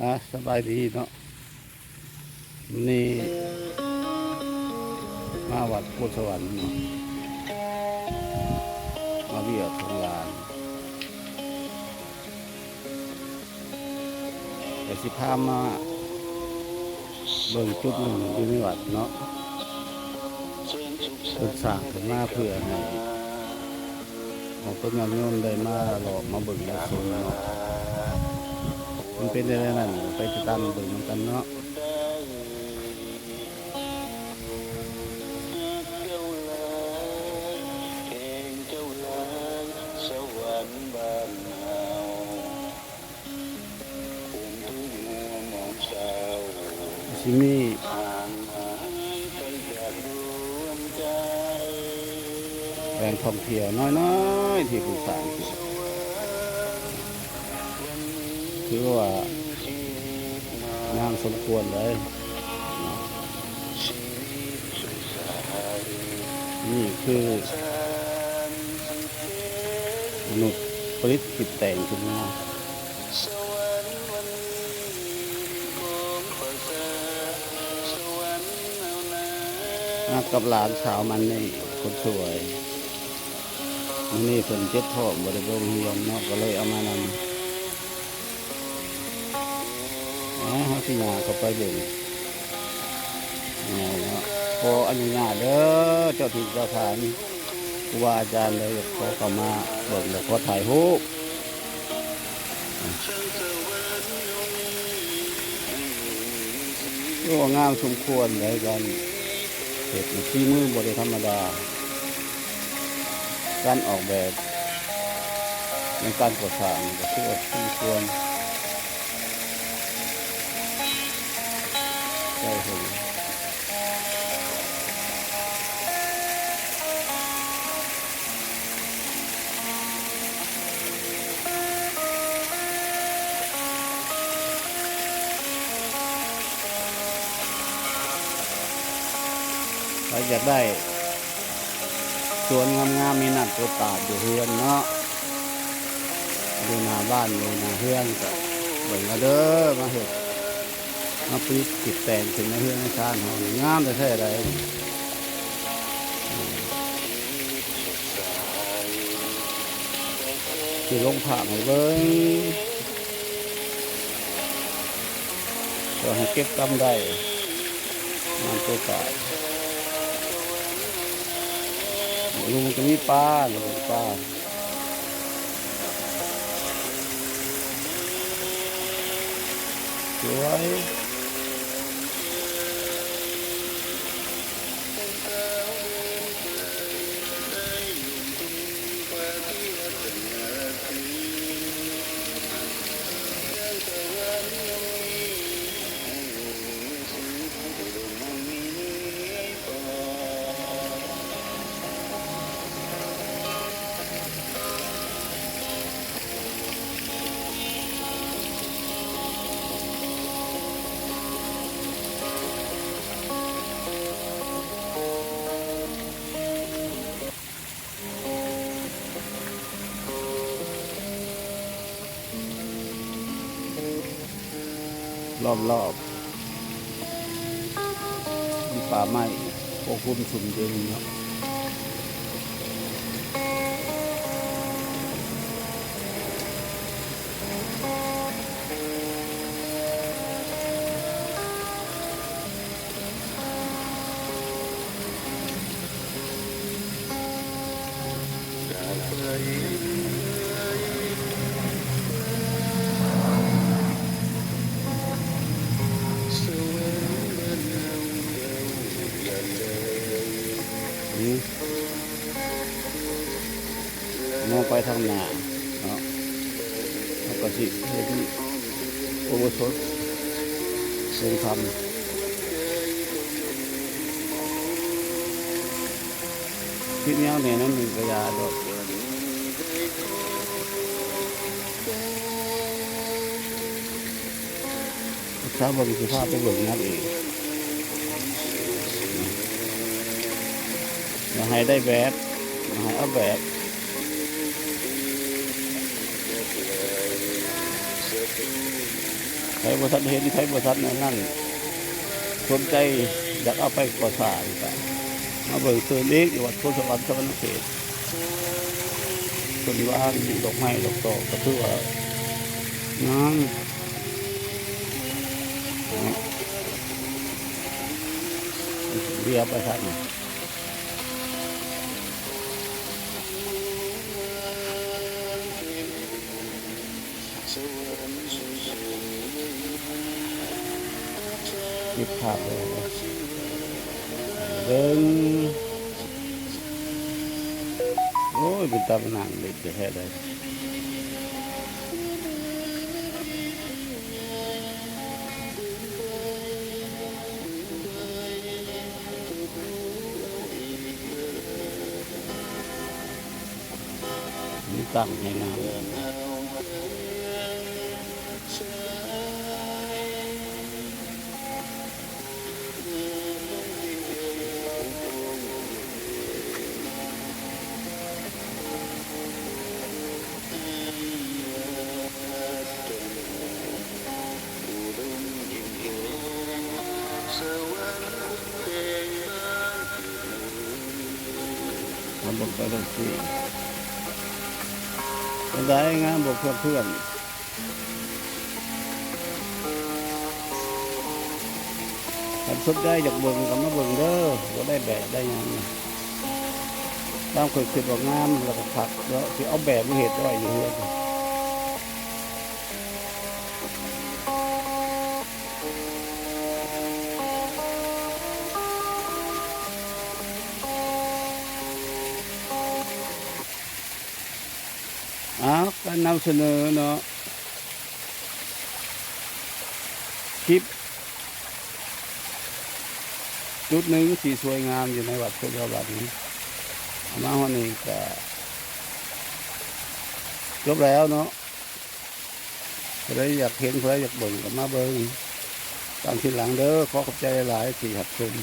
ອ່າ ສະບາຍດີເນາະ ມື້ນີ້ມາວັດໂພນສະຫວັນເນາະ ມາວຽກຂອງຫຼານ ແຕ່ຊິພາມາເບິ່ງຈຸດໜຶ່ງຢູ່ໃນວັດເນາະ ເພິ່ນສ້າງຂຶ້ນມາເພື່ອໃຫ້ ອອກຕົນຍາດໂຍມໄດ້ມາເລາະມາເບິ່ງມາຊົມເນາະ ມັນເປັນແນວໃດນັ້ນ ໄປຕິດຕາມເບິ່ງນຳກັນເນາະ. ຊິມີແຫຼ່ງທ່ອງທ່ຽວນ້ອຍໆ ທີ່ເພິ່ນສ້າງຂຶ້ນ ຖືວ່າງາມສົມຄວນເລີຍ. ນີ້ຄືມະນຸດປະດິດຄິດແຕ່ງຂຶ້ນມາ ມາກັບຫຼານສາວມັນນີ້ ຄົນສວຍ ມື້ນີ້ເພິ່ນເຈັບທ້ອງ ບໍ່ໄດ້ໄປໂຮງຮຽນເນາະ ກໍເລີຍເອົາມານຳ. ອ່າ ເຮົາຊິຍ່າງເຂົ້າໄປເບິ່ງ ເນາະ ຂໍອະນຸຍາດເດີ ເຈົ້າຖິ່ນເຈົ້າຖານ ຄູບາອາຈານເດີ ຂໍເຂົ້າມາເບິ່ງ ແລະ ຂໍຖ່າຍຮູບ. ໂອ້ ງາມສົມຄວນເດ້ ການເຮັດ ຝີມືບໍ່ໄດ້ທຳມະດາ ການອອກແບບໃນການກໍ່ສ້າງກໍຖືວ່າສົມຄວນ ໃຈຫູ. ໃຜຢາກໄດ້ສວນງາມໆ ມີນ້ຳໂຕຕາດຢູ່ເຮືອນເນາະ ຢູ່ໜ້າບ້ານ ຢູ່ໜ້າເຮືອນ ກໍເບິ່ງເອົາເດີ ມາເຮັດ ມາປະດິດຕິດແປງຂຶ້ນໃນເຮືອນໃນຊານເຮົານີ້ ງາມແທ້ໆໃດ໋. ຊິລົງພາບໃຫ້ເບິ່ງ ເພື່ອໃຫ້ເກັບກຳໄດ້ ງາມໂຕຕາດ ເບິ່ງ ມັນຈະມີປາ ເບິ່ງປາ. ສວຍ. ລອບໆ ມີປ່າໄມ້ປົກຄຸມຊຸ່ມເຢັນເນາະ. ມອງໄປທາງໜ້າເນາະ ເຮົາກໍຊິເຫັນອຸໂບສົດໂຮງທຳ ທີ່ແນວແໜ້ນນັ້ນໜຶ່ງກະຢ່າດອກ ສາວເບິ່ງ ຊິພາໄປເບິ່ງນຳອີກ ຢາກໃຫ້ໄດ້ແບບ ຢາກໃຫ້ເອົາແບບ. ໃຜບໍ່ທັນເຫັນ ໃຜບໍ່ທັນອັນນັ້ນ ສົນໃຈຢາກເອົາໄປກໍ່ສ້າງກະມາເບິ່ງຕື່ມອີກ ຢູ່ວັດໂພນສະຫວັນ ສະຫວັນນະເຂດ ເພິ່ນວາງດອກໄມ້ດອກຕອກ ກະຖືວ່າງາມ ດຽວໄປທາງນີ້ ເກັບພາບໄວ້ເບິ່ງ ໂອ້ຍ ເປັນຕາມານັ່ງຫຼິ້ນແທ້ໆເລີຍ. ມີຕັ້ງໃຫ້ນຳ ເຮົາເບິ່ງໄປເບິ່ງມາ ເປັນໃດ ງາມບໍ່ເພື່ອນໆ? ຄັນສົນໃຈຢາກເບິ່ງກະມາເບິ່ງເດີ ບໍ່ໄດ້ແບບໄດ້ຫຍັງ ຕາມຂ້ອຍຄິດວ່າງາມ ແລ້ວກະຄັກເນາະ ຊິເອົາແບບມາເຮັດໄວ້ຢູ່ເຮືອນ. ອ້າວ ການນຳສະເໜີເນາະ ຄລິບຈຸດໜຶ່ງທີ່ສວຍງາມຢູ່ໃນວັດໂພນສະຫວັນ ເອົາມາຮອດນີ້ກະຈົບແລ້ວເນາະ. ຜູ້ໃດຢາກເຫັນ ຜູ້ໃດຢາກເບິ່ງກະມາເບິ່ງຕາມທີຫຼັງເດີ. ຂໍຂອບໃຈຫຼາຍໆທີ່ຮັບຊົມ.